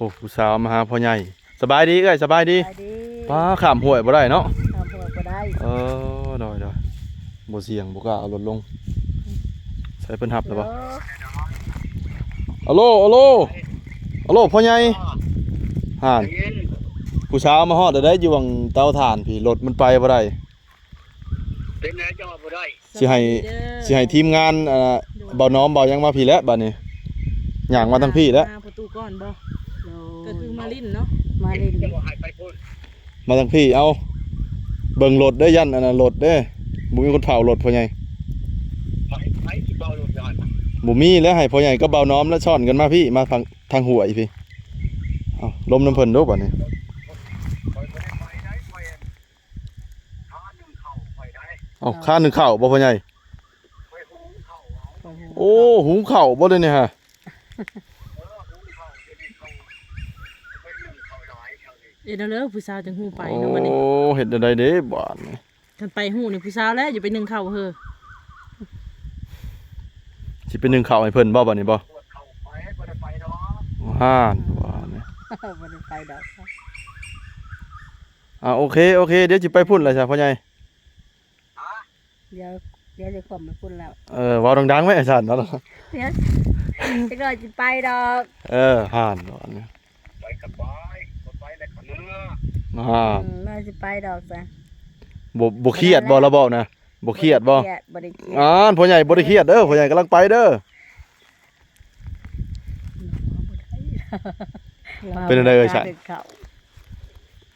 ໂອ້ ຜູ້ສາວມາຫາພໍ່ໃຫຍ່. ສະບາຍດີເອື້ອຍ ສະບາຍດີ. ສະບາຍດີ. ປ້າ ຂ້າມຫ້ວຍບໍ່ໄດ້ເນາະ. ຂ້າມຫ້ວຍບໍ່ໄດ້. ເອີ ໂດຍໆ ບໍ່ສ່ຽງ ບໍ່ກ້າເອົາລົດລົງ. ໃສ່ເພິ່ນຮັບແລ້ວບໍ່? ເອີ ອາໂລ ອາໂລ ອາໂລ ພໍ່ໃຫຍ່. ຫັ້ນ ໄດ້ຍິນ. ຜູ້ສາວມາຮອດແລ້ວໄດ໋ ຢູ່ຫວ່າງເຕົາຖ່ານພີ້ ລົດມັນໄປບໍ່ໄດ້. ເປັນແນວເຈົ້າບໍ່ໄດ້. ຊິໃຫ້ ສະບາຍດີເດີ ຊິໃຫ້ທີມງານ ອ່າ ໂດຍ ເບົາໜອມເບົາຫຍັງມາພີ້ແຫຼະ ບາດນີ້ຍ່າງມາທາງພີ້ແຫຼະ. ຫາປະຕູກ່ອນບໍ່? ໂດຍ ກໍຄືມາຫຼິ້ນເນາະ ມາຫຼິ້ນ. ເຈົ້າໃຫ້ໄປພຸ້ນ ມາທາງພີ້. ເອົາ ເບິ່ງລົດເດີ ຢ້ານອັນນັ້ນລົດເດີ ບໍ່ມີຄົນເຝົ້າລົດພໍ່ໃຫຍ່. ໃຜ ໃຜຊິເຝົ້າລົດຍ້ອນ? ບໍ່ມີແລ້ວ ໃຫ້ພໍ່ໃຫຍ່ກັບເບົາໜອມແລ້ວຊ້ອນກັນມາພີ້ ມາທາງ ທາງຫ້ວຍພີ້. ເອົາ ລົມນຳເພິ່ນດູບາດນີ້. ຂ້ອຍບໍ່ໄດ້ໄປໃດ ຂ້ອຍ ຄາໜຶ້ງເຂົ້າຂ້ອຍໄດ໋. ເອົ້າ ຄາໜຶ້ງເຂົ້າບໍ່ພໍ່ໃຫຍ່? ຂ້ອຍຫຸງເຂົ້າເອົາ. ໂອ້ ຫຸງເຂົ້າບໍ່ເດນີ້ຫະ? ເອີ ຫຸງເຂົ້າ ດຽວນີ້ເຂົ້າ ຂ້ອຍໜຶ້ງເຂົ້າຫຼາຍເທົ່ານີ້. ເຮັດແນວໃດຜູ້ສາວຈັ່ງຮູ້ໄປເນາະບາດນີ້. ໂອ້ ເຮັດແນວໃດເດ້ບາດນີ້? ຄັນໄປຮູ້ນີ້ຜູ້ສາວແຫຼະ ຢ່າໄປໜຶ້ງເຂົ້າເຮີ. ຊິໄປໜຶ້ງເຂົ້າໃຫ້ເພິ່ນບໍ່ບາດນີ້ບໍ່? ປວດເຂົ້າໄປ ບໍ່ໄດ້ໄປດອກ. ຫັ້ນ ວ່ານີ້ ບໍ່ໄດ້ໄປດອກ. ອ່າ ໂອເຄ ໂອເຄ ດຽວຊິໄປພຸ້ນແຫຼະຊະພໍ່ໃຫຍ່. ຮະ? ດຽວ ດຽວຊິຂວມໄປພຸ້ນແລ້ວ. ເອີ ເວົ້າດັງໆໄວ້ ອາຈານເນາະ. ດຽວ ຈັກໜ້ອຍຊິໄປດອກ. ເອີ ຫັ້ນ ໄປກໍໄປ ບໍ່ໄປແລ້ວກໍເມືອ. ອ່າ ອືມ ວ່າຊິໄປດອກຊະ. ບໍ່ ບໍ່ຄຽດບໍ່ລະເວົ້ານະ? ບໍ່ຄຽດບໍ່? ບໍ່ໄດ້ຄຽດ ບໍ່ໄດ້ຄຽດ. ອ່າ ພໍ່ໃຫຍ່ບໍ່ໄດ້ຄຽດເດີ ພໍ່ໃຫຍ່ກຳລັງໄປເດີ. ເປັນຈັ່ງໃດເອີຍ ສາຍ?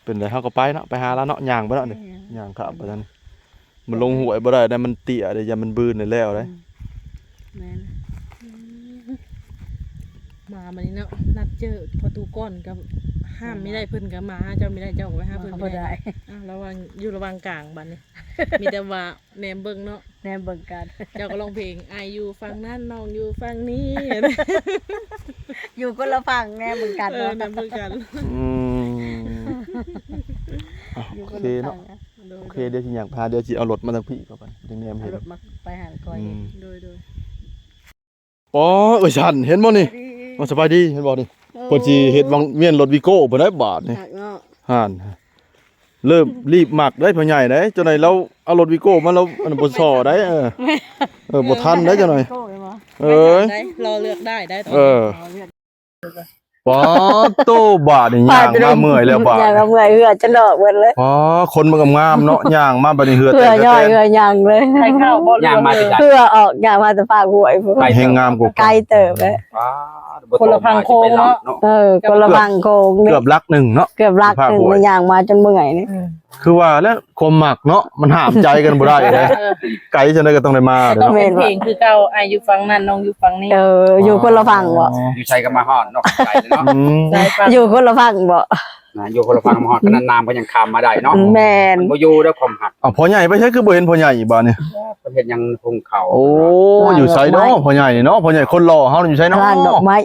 ເປັນໃດ ເຮົາກໍໄປເນາະ ໄປຫາລາວເນາະ ຍ່າງໄປເນາະ. ເອີ ຍ່າງຂ້າມໄປນັ້ນ ມັນລົງຫ້ວຍບໍ່ໄດ້ໃດ໋ ມັນເຕ້ຍເດ້ ຢ້ານມັນບືນແລ້ວໃດ໋. ອືມ ແມ່ນ. ມາບັດນີ້ເນາະ ນັດເຈີພໍ່ຕູ້ກ່ອນກໍຫ້າມບໍ່ໄດ້ ເພິ່ນກໍມາຫາເຈົ້າບໍ່ໄດ້ ເຈົ້າກໍໄປຫາເພິ່ນບໍ່ໄດ້. ອ້າວ ລະຫວ່າງ ຢູ່ລະຫວ່າງກາງບັດນີ້ ມີແຕ່ວ່າ ແນມເບິ່ງເນາະ ແນມເບິ່ງກັນ. ເຈົ້າກໍຮ້ອງເພງ ອ້າຍຢູ່ຝັ່ງນັ້ນ ນ້ອງຢູ່ຝັ່ງນີ້ ຢູ່ຄົນລະຝັ່ງ ແນມເບິ່ງກັນ. ເອີ ເນາະ ແນມເບິ່ງກັນ. ອືມ ອ່ະ ຢູ່ຄົນລະຝັ່ງ. ໂອເຄເນາະ ໂດຍ ໂອເຄ ໂດຍ ດຽວຊິຍ່າງພາ ດຽວຊິເອົາລົດມາທາງພີ້ກ່ອນ ຈັ່ງແນມເຫັນ. ເອົາລົດມາໄປຫັ້ນກ່ອນ. ອືມ ໂດຍ ໂດຍ. ອໍ ເອີຍ ສັນ ເຫັນບໍ່ນີ້? ສະບາຍດີ ເອີ ເພິ່ນຊິເຮັດຫວ່າງ ວຽນລົດວີໂກ້ພຸ້ນໃດ໋ບາດນີ້. ຫັ້ນ ເລີ່ມລີບມັກໄດ໋ພໍ່ໃຫຍ່ໃດ໋ ຈັ່ງໃດລາວເອົາລົດວີໂກ້ມາ ລາວອັນບໍ່ສໍ້ໄດ໋. ເອີ ເອີ ບໍ່ທັນໄດ໋ຈັ່ງໃດ. ເອີຍ ລໍເລືອກໄດ້ໄດ໋. ເອີ ປາດໂຕ ບາດນີ້ຍ່າງມາເມື່ອຍແລ້ວ ບາດ ຍ່າງມາເມື່ອຍ ເຫື່ອຈະອອກເບິດເລີຍ. ປາດ ຄົນມັນກໍງາມເນາະ ຍ່າງມາບາດນີ້ເຫື່ອແຕກ ເຫື່ອຍ້ອຍ ເຫື່ອຍ່າງເລີຍ. ໄປເຂົ້າບໍ່? ຍ່າງມາແຕ່ໃສ? ເຫື່ອອກ ຍ່າງມາແຕ່ຟາກຫ້ວຍພຸ້ນ. ແຮງງາມກວ່າເກົ່າ ໄກເຕີບເລີຍ. ປາດ ຄົນລະຝັ່ງໂຂງເນາະ. ເອີ ຄົນລະຝັ່ງໂຂງເດ້ ເກືອບຫຼັກໜຶ່ງເນາະ ເກືອບຫຼັກໜຶ່ງ ຍ່າງມາຈົນເມື່ອຍນີ້. ອືມ ຄືວ່າແຫຼະ ຄວາມມັກເນາະ ມັນຫ້າມໃຈກັນບໍ່ໄດ້ເດ້. ເອີ ໄກຈັ່ງໃດກໍຕ້ອງໄດ້ມາເນາະ. ຕ້ອງຮ້ອງເພງຄືເກົ່າ ອ້າຍຢູ່ຝັ່ງນັ້ນ ນ້ອງຢູ່ຝັ່ງນີ້. ເອີ ຢູ່ຄົນລະຝັ່ງບໍ? ອໍ ຢູ່ໃສກໍມາຮອດເນາະ ໄກເນາະ. ອືມ ຢູ່ຄົນລະຝັ່ງບໍ? ນະ ຢູ່ຄົນລະຝັ່ງມາຮອດ ຂະໜາດນ້ຳກໍຍັງຂ້າມມາໄດ້ເນາະ. ແມ່ນ ມັນບໍ່ຢູ່ເດ້ຄວາມຮັກ. ເອົ້າ ພໍ່ໃຫຍ່ໄປໃສ ຄືບໍ່ເຫັນພໍ່ໃຫຍ່ອີກບາດນີ້? ເພິ່ນເຮັດຫຍັງ ຫຸງເຂົ້າ. ໂອ້ ຢູ່ໃສເນາະພໍ່ໃຫຍ່ນີ້ເນາະ? ພໍ່ໃຫຍ່ຄົນຫຼໍ່ເຮົາຢູ່ໃສເນາະ? ລ້າງດອກໄມ້.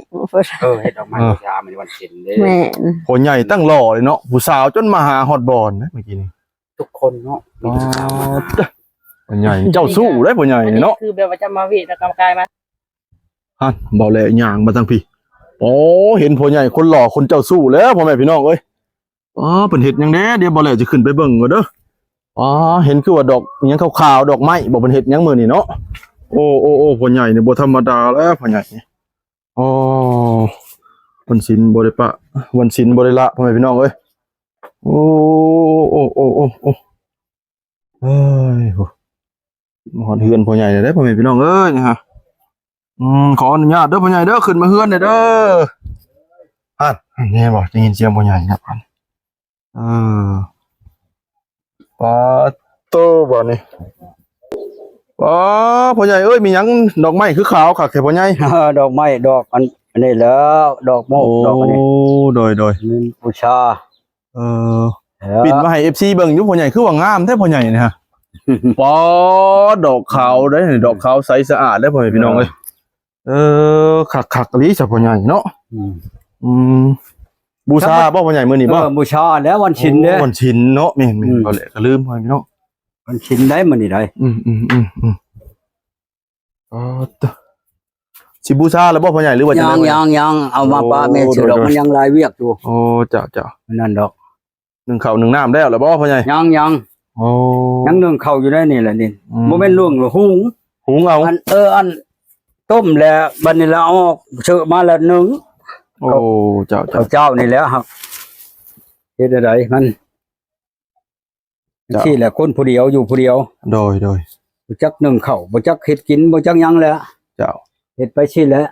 ເອີ ເຮັດດອກໄມ້ ເອີ ບູຊາມື້ວັນສິນເດ້. ແມ່ນ ພໍ່ໃຫຍ່ຕັ້ງຫຼໍ່ເລີຍເນາະ ຜູ້ສາວຈົນມາຫາຮອດບ່ອນເດ້ມື້ກີ້ນີ້. ທຸກຄົນເນາະ ມີຜູ້ສາວມາຫາ. ພໍ່ໃຫຍ່ເຈົ້າຊູ້ເດ້ ພໍ່ໃຫຍ່ນີ້ເນາະ. ຄືແບບວ່າຈະມາເວດກັບກາຍມາ. ຫັ້ນ ເບົາແຫຼະຍ່າງມາທາງພີ້. ໂອ້ ເຫັນພໍ່ໃຫຍ່ຄົນຫຼໍ່ຄົນເຈົ້າຊູ້ແລ້ວ ພໍ່ແມ່ພີ່ນ້ອງເອີຍ. ອໍ ເພິ່ນເຮັດຫຍັງແດ່? ດຽວເບົາແຫຼະຈະຂຶ້ນໄປເບິ່ງກ່ອນເດີ. ອໍ ເຫັນຄືວ່າດອກຫຍັງຂາວໆ ດອກໄມ້ບໍ? ເພິ່ນເຮັດຫຍັງມື້ນີ້ເນາະ? ໂອ້ ໂອ້ ໂອ້ ພໍ່ໃຫຍ່ນີ້ບໍ່ທຳມະດາແລ້ວ ພໍ່ໃຫຍ່ນີ້. ອໍ ວັນສິນບໍ່ໄດ້ປະ ວັນສິນບໍ່ໄດ້ລະ ພໍ່ແມ່ພີ່ນ້ອງເອີຍ. ໂອ້ ໂອ້ ໂອ້ ໂອ້ ໂອ້ ເອີຍ ມາຮອດເຮືອນພໍ່ໃຫຍ່ແລ້ວເດ້ ພໍ່ແມ່ພີ່ນ້ອງເອີຍ ນີ້ຮະ. ອືມ ຂໍອະນຸຍາດເດີພໍ່ໃຫຍ່ເດີ ຂຶ້ນມາເຮືອນແດ່ເດີ. ຫັ້ນ ຫັ້ນ ເຫັນບໍ່? ໄດ້ຍິນສຽງພໍ່ໃຫຍ່ນະ. ເອີ ປາໂຕ ບາດນີ້ ປາ ພໍ່ໃຫຍ່ເອີຍ ມີຫຍັງ ດອກໄມ້ຄືຂາວຄັກແທ້ພໍ່ໃຫຍ່? ດອກໄມ້ ດອກອັນ ອັນນີ້ແຫຼະ ດອກໂມກ ໂອ້ ດອກອັນນີ້ ໂດຍ ໂດຍ ມີບູຊາ. ເອີ ເອີ ປິ່ນມາໃຫ້ເອັຟຊີເບິ່ງຢູ່ ພໍ່ໃຫຍ່ຄືວ່າງາມແທ້ພໍ່ໃຫຍ່ນີ້ຮະ. ປາ ດອກຂາວເດ້ ດອກຂາວໃສສະອາດເດ້ ພໍ່ແມ່ພີ່ນ້ອງເອີຍ. ເອີ ຄັກໆ ອີ່ຫຼີຊະພໍ່ໃຫຍ່ເນາະ. ອືມ ອືມ ບູຊາບໍ່ພໍ່ໃຫຍ່ມື້ນີ້ບໍ່? ເອີ ບູຊາແລ້ວ ວັນສິນເດ້ ວັນສິນເນາະ. ແມ່ນໆ ອືມ ເອົາແຫຼະ ກໍລືມ ພໍ່ແມ່ພີ່ນ້ອງ ວັນສິນໄດ໋ມື້ນີ້ໄດ໋. ອືມໆໆໆ ອໍ ຕະ ຊິບູຊາແລ້ວບໍ່ພໍ່ໃຫຍ່ ຫຼືວ່າຈັ່ງໃດ? ຍັງໆ ເອົາມາປະແມ່ຊື່ດອກ ໂອ້ ໂດຍໆ ມັນຍັງຫຼາຍວຽກຢູ່. ໂອ້ ເຈົ້າໆ ນັ້ນດອກ. ໜຶ້ງເຂົ້າໜຶ້ງນ້ຳແລ້ວ ແລ້ວບໍ່ພໍ່ໃຫຍ່? ຍັງໆ ໂອ້ ຍັງໜຶ້ງເຂົ້າຢູ່ໃນນີ້ແຫຼະນີ້. ອືມ ບໍ່ແມ່ນໜຶ້ງ ຫຸງ ຫຸງເອົາ. ອັນ ເອີ ອັນຕົ້ມແລ້ວ ບັດນີ້ລະເອົາອອກ ເຊາະມາແລ້ວໜຶ້ງ. ໂອ້ ເຈົ້າໆ ເຂົ້າເຈົ້ານີ້ແຫຼະ. ເຮັດແນວໃດມັນ ເຈົ້າ ຊີ້ແຫຼະ ຄົນຜູ້ດຽວ ຢູ່ຜູ້ດຽວ. ໂດຍໆ ບໍ່ຈັກໜຶ້ງເຂົ້າ ບໍ່ຈັກເຮັດກິນ ບໍ່ຈັກຫຍັງແຫຼະ. ເຈົ້າ ເຮັດໄປຊີ້ແຫຼະ.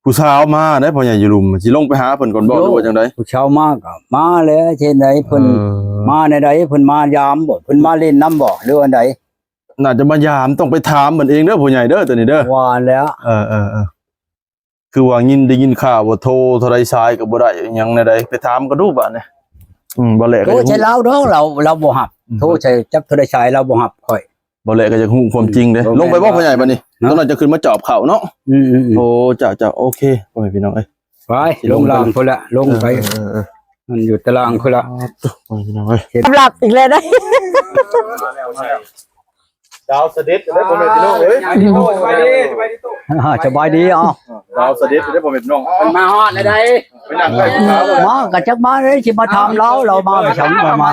ຜູ້ສາວມາໄດ໋ ພໍ່ໃຫຍ່ຢູ່ລຸ່ມ ຊິລົງໄປຫາເພິ່ນກ່ອນບໍ່ ໂອ້ ຫຼືວ່າຈັ່ງໃດ? ຜູ້ສາວມາກໍມາແຫຼະ. ເຮັດໃດເພິ່ນ ເອີ ມາແນວໃດ? ເພິ່ນມາຢາມບໍ່? ເພິ່ນມາຫຼິ້ນນຳບໍ່ ຫຼືວ່າໃດ? ໜ້າຈະມາຢາມ ຕ້ອງໄປຖາມເພິ່ນເອງເດີ ພໍ່ໃຫຍ່ເດີ ໂຕນີ້ເດີ. ວ່າແລ້ວ ເອີໆໆ ຄືວ່າຍິນ ໄດ້ຍິນຂ່າວວ່າໂທເທົ່າໃດສາຍກໍບໍ່ໄດ້ ຫຍັງແນວໃດ ໄປຖາມກໍດູບາດນີ້. ອືມ ບໍ່ແຫຼະກໍ ໂທໃສ່ລາວດອກ ລາວ ລາວບໍ່ຮັບ. ອືມ ໂທໃສ່ຈັກເທົ່າໃດສາຍ ລາວບໍ່ຮັບຂ້ອຍ. ບໍ່ແຫຼະກໍຢາກຮູ້ຄວາມຈິງເດ້. ອືມ ລົງໄປບໍ່ພໍ່ໃຫຍ່ບາດນີ້? ເນາະ ຕອນນັ້ນຈະຂຶ້ນມາຈອບເຂົ້າເນາະ. ອືມໆໆ ໂອ້ ເຈົ້າໆ ໂອເຄ ພໍ່ແມ່ພີ່ນ້ອງເອີຍ ໄປລົງລ່າງພຸ້ນລະ ລົງໄປ. ເອີໆໆ ມັນຢູ່ຕາລ່າງພຸ້ນລະ. ອໍ ໂທ້ ພໍ່ແມ່ພີ່ນ້ອງເອີຍ ຮັບອີກແລ້ວເດ້. ດາວສະເດັດເດ້ ພໍ່ແມ່ພີ່ນ້ອງເອີຍ. ສະບາຍດີ ສະບາຍດີ. ອ້າວ ດາວສະເດັດເດ້ ພໍ່ແມ່ພີ່ນ້ອງ ເພິ່ນມາຮອດແລ້ວໃດ໋. ມາກໍຈັກມາເດ້ ຊິມາຖາມລາວ ລາວມາໄປສັງ ມາ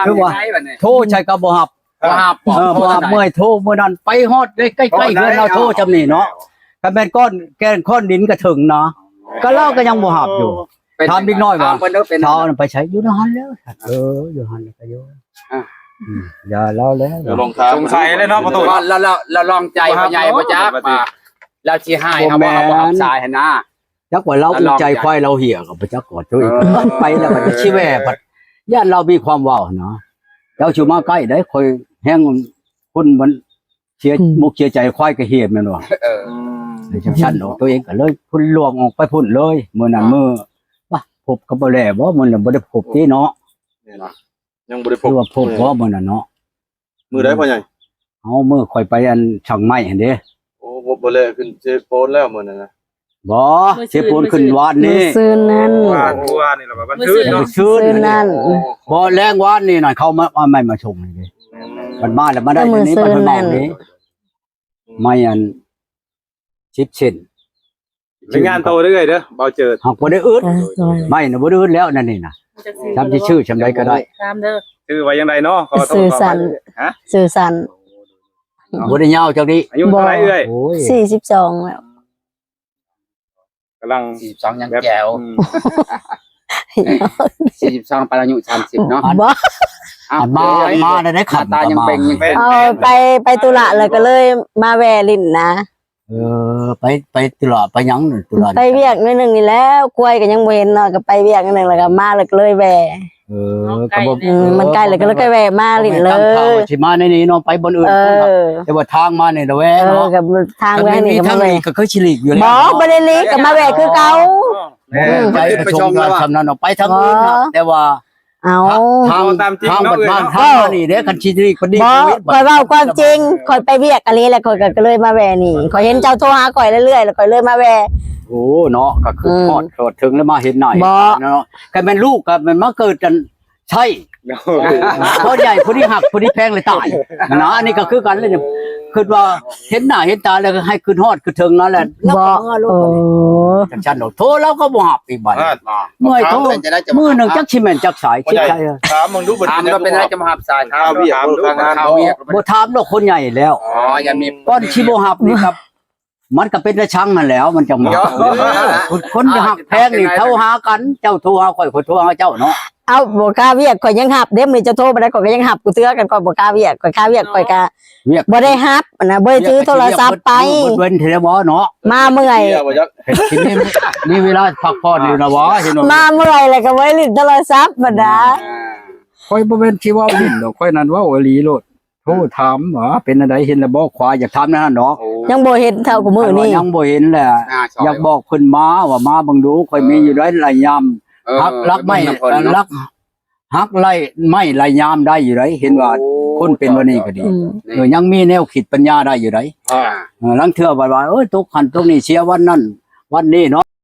ຄືວ່າໂທໃສ່ກໍບໍ່ຮັບ. ບໍ່ຮັບ ເອີ ບໍ່ຮັບ. ເມື່ອຍໂທມື້ນັ້ນໄປຮອດໃກ້ໆເຮືອນລາວ ໂທຊ່ຳນີ້ເນາະ. ຄັນແມ່ນກ້ອນແກ່ນຄ້ອນດິນກໍເຖິງນະ ກໍລາວກໍຍັງບໍ່ຮັບຢູ່. ຖາມເດັກນ້ອຍວ່າ ເຂົານັ້ນໄປໃສ? ຢູ່ໃນຫັ້ນແລ້ວ. ເອີ ຢູ່ຫັ້ນກໍຢູ່. ອືມ ຢ່າລາວແລ້ວ ດຽວລອງຖາມ ສົງໄສແລ້ວເນາະ ພໍ່ຕູ້. ລາວ ລາວ ລາວລອງໃຈພໍ່ໃຫຍ່ບໍ່ຈັກວ່າລາວຊິໃຫ້ເຮົາບໍ່ ເຮົາບໍ່ຮັບສາຍຫັ້ນນະ. ຈັກວ່າລາວອຸກໃຈຄວາຍລາວເຫຍກໍບໍ່ຈັກ ກໍໂຕເອງ ເອີ ໄປແລ້ວກໍຊິແວ່ ພັດຢ້ານລາວມີຄວາມເວົ້ານະ. ເຈົ້າຊິມາໃກ້ໄດ໋ ຂ້ອຍແຮງຄົນມັນເສຍ ອືມ ມຸກເສຍໃຈ ຄວາຍກໍເຫຍແມ່ນບໍ່? ເອີ ອືມ ຈັ່ງຊັ້ນດອກ. ໂຕເອງກໍເລີຍພຸ້ນ ລ່ວງອອກໄປພຸ້ນເລີຍ. ມື້ນັ້ນ ອ່າ ມື້ ປະ ພົບກັບບໍ່ແລບໍ່? ມື້ນັ້ນບໍ່ໄດ້ພົບຕິເນາະ. ແມ່ນ ຍັງບໍ່ໄດ້ພົບ ຄືວ່າພົບບໍ່ມື້ນັ້ນເນາະ? ມື້ໃດພໍ່ໃຫຍ່? ເອົາ ມື້ຂ້ອຍໄປອັນສັງໄມ້ຫັ້ນເດ້. ໂອ້ ບໍ່ ບໍ່ແລຂຶ້ນເຊໂປນແລ້ວມື້ນັ້ນນະ? ບໍ່ ມື້ຊືນ ເຊໂປນຂຶ້ນວານນີ້ ມື້ຊືນນັ້ນ. ວານ ວານນີ້ລະ ວັນຊືນ ມື້ຊືນນັ້ນ. ບໍ່ ແລງວານນີ້ນະ ເຂົາມາ ເອົາໄມ້ມາສົ່ງນີ້ເດ້. ມັນມາແລ້ວ ມາໄດ້ມື້ຊືນນັ້ນ ໄມ້ອັນ ສິບເຊັນ. ລາຍງານໂຕເລື້ອຍເດີ ເບົາເຈີດ. ຫາກບໍ່ໄດ້ອຶດ ເອີ ໂດຍ ໄມ້ນະບໍ່ໄດ້ອຶດແລ້ວ ນັ້ນນີ້ນະ. ຈຳຊິຊື້ຊ່ຳໃດກໍໄດ້ ຕາມເດີ. ຊື່ວ່າຈັ່ງໃດເນາະ? ຂໍໂທດ ຊື່ສັນ ຂໍອະໄພ. ຮະ? ຊື່ສັນ. ບໍ່ໄດ້ຍາວຈັກນີ້. ອາຍຸເທົ່າໃດເອື້ອຍ? ໂອ້ຍ ສີ່ສິບສອງແລ້ວ. ກຳລັງ ສີ່ສິບສອງຍັງແຈ່ວ. ອືມ ສີ່ສິບສອງປານອາຍຸສາມສິບເນາະ. ບໍ່ ມາ ມາໄດ້ ໜ້າຕາຍັງເບັ່ງ ຍັງເປັນ. ເອີ ໄປ ໄປທຸລະແລ້ວກໍເລີຍມາແວ່ຫຼິ້ນນະ. ເອີ ໄປ ໄປທຸລະ ໄປຫຍັງທຸລະ? ໄປວຽກໜ້ອຍໜຶ່ງນີ້ແຫຼະ ຄວາຍກໍຍັງບໍ່ເຫັນເນາະ ກໍໄປວຽກໜ້ອຍໜຶ່ງ ແລ້ວກໍມາ ແລ້ວກໍເລີຍແວ່. ເອີ ກໍບໍ່ ອືມ ມັນໃກ້ ແລ້ວກໍເລີຍແວ່ມາຫຼິ້ນເລີຍ. ຕັ້ງທ່າວ່າຊິມາໃນນີ້ເນາະ ໄປບ່ອນອື່ນ. ເອີ ແຕ່ວ່າທາງມານີ້ລະແວ່ເນາະ. ເອີ ກໍທາງແວ່ນີ້ກໍ ທາງນີ້ກໍຄືຊິຫຼີກຢູ່ແລ້ວ. ບໍ່ ບໍ່ໄດ້ຫຼີກ ກໍມາແວ່ຄືເກົ່າ. ບໍ່ແມ່ນໄປປະຊຸມກັນຊ່ຳນັ້ນເນາະ ໄປທາງອື່ນນະ. ບໍ່ ແຕ່ວ່າ ເອົ້າ ທາງ ທາງ ທາງບ້ານເຮົານີ້ເດ້ ຄັນຊິດີກໍດີ. ບໍ່ ຂ້ອຍເວົ້າຄວາມຈິງ ຂ້ອຍໄປວຽກອີ່ຫຼີ ແລ້ວຂ້ອຍກໍເລີຍມາແວ່ນີ້. ຂ້ອຍເຫັນເຈົ້າໂທຫາຂ້ອຍເລື້ອຍໆ ແລ້ວຂ້ອຍເລີຍມາແວ່. ໂອ້ ເນາະ ກໍຄື ອືມ ຮອດ ຮອດເຖິງແລ້ວມາເຫັນໜ້າເນາະ. ຄັນແມ່ນລູກກໍແມ່ນມາເກີດອັນ ໃຊ່ ໂອ້ຍ ຜູ້ໃຫຍ່ຜູ້ທີ່ຮັກຜູ້ທີ່ແພງເລີຍຕາຍນະ. ອັນນີ້ກໍຄືກັນເລີຍ ຄິດວ່າເຫັນໜ້າເຫັນຕາແລ້ວໃຫ້ຄິດຮອດຄິດເຖິງນັ້ນແຫຼະ. ແລ້ວກໍເມືອໂລດ ໂອ້ ຈັ່ງຊັ້ນດອກ. ໂທລາວກໍບໍ່ຮັບອີກບາດນີ້. ເມື່ອຍໂທ ມື້ໜຶ່ງຈັກຊິແມ່ນຈັກສາຍ ຊິໃຊ້ ຖາມເບິ່ງດູ ເພິ່ນເປັນຫຍັງ ເປັນຫຍັງບໍ່ຮັບສາຍ. ຖາມດູ ຖາມດູ ຖາມເລື່ອງ ບໍ່ຖາມດອກ ຄົນໃຫຍ່ແລ້ວ. ອໍ ຢ່າມີ ກ່ອນຊິບໍ່ຮັບນີ້ກໍ ມັນກໍເປັນຕາຊັງຫັ້ນແຫຼ້ວ ມັນຈັ່ງວ່າ ເອີ ຄົນຮັກແພງນີ້ໂທຫາກັນ ເຈົ້າໂທຫາຂ້ອຍ ຂ້ອຍໂທຫາເຈົ້າເນາະ. ເອົ້າ ບໍ່ຄ່າວຽກຂ້ອຍຍັງຮັບເດ້ ມື້ນີ້ເຈົ້າໂທມາໄດ້ ຂ້ອຍກໍຍັງຮັບກູເທື່ອ. ຄັນຂ້ອຍບໍ່ຄ່າວຽກ ຂ້ອຍຄ່າວຽກ ຂ້ອຍກໍ ວຽກ ບໍ່ໄດ້ຮັບນະ ບໍ່ໄດ້ຖືໂທລະສັບໄປ. ເບິດເວັນເທລະວະເນາະ ມາເມື່ອຍ ຊິມີ ມີເວລາພັກຜ່ອນຢູ່ນະວະ ເຫັນບໍ່? ມາເມື່ອຍແລ້ວກໍບໍ່ໄດ້ຫຼິ້ນໂທລະສັບບັດນະ. ຂ້ອຍບໍ່ແມ່ນຊິເວົ້າຫຼິ້ນດອກ ຂ້ອຍນັ້ນເວົ້າອີ່ຫຼີໂລດ. ໂທຖາມວ່າເປັນອັນໃດ ເຫັນແລ້ວບໍ່ ຄວາຍ ຢາກຖາມແນວນັ້ນເນາະ. ໂອ້ ຍັງບໍ່ເຫັນເທົ່າກັບມື້ນີ້ ຍັງບໍ່ເຫັນແຫຼະ. ຢາກບອກເພິ່ນມາວ່າ ມາເບິ່ງດູ ຂ້ອຍມີຢູ່ໄດ໋ ໄລ່ຍາມ ເອີ ຮັກ ລັກໄມ້ ເບິ່ງນຳເພິ່ນເນາະ ລັກ ຮັກໄລ່ໄມ້ໄລ່ຍາມໄດ້ຢູ່ໄດ໋. ເຫັນວ່າ ໂອ້ ຄົນເປັນແບບນີ້ກໍດີ ອືມ ເອີ ຍັງມີແນວຄິດປັນຍາໄດ້ຢູ່ໄດ໋. ອ່າ ເອີ ລາງເທື່ອບັດວ່າ ເອີ ຕົກຫັ້ນຕົກນີ້ ເສຍວັນນັ້ນວັນນີ້ເນາະ.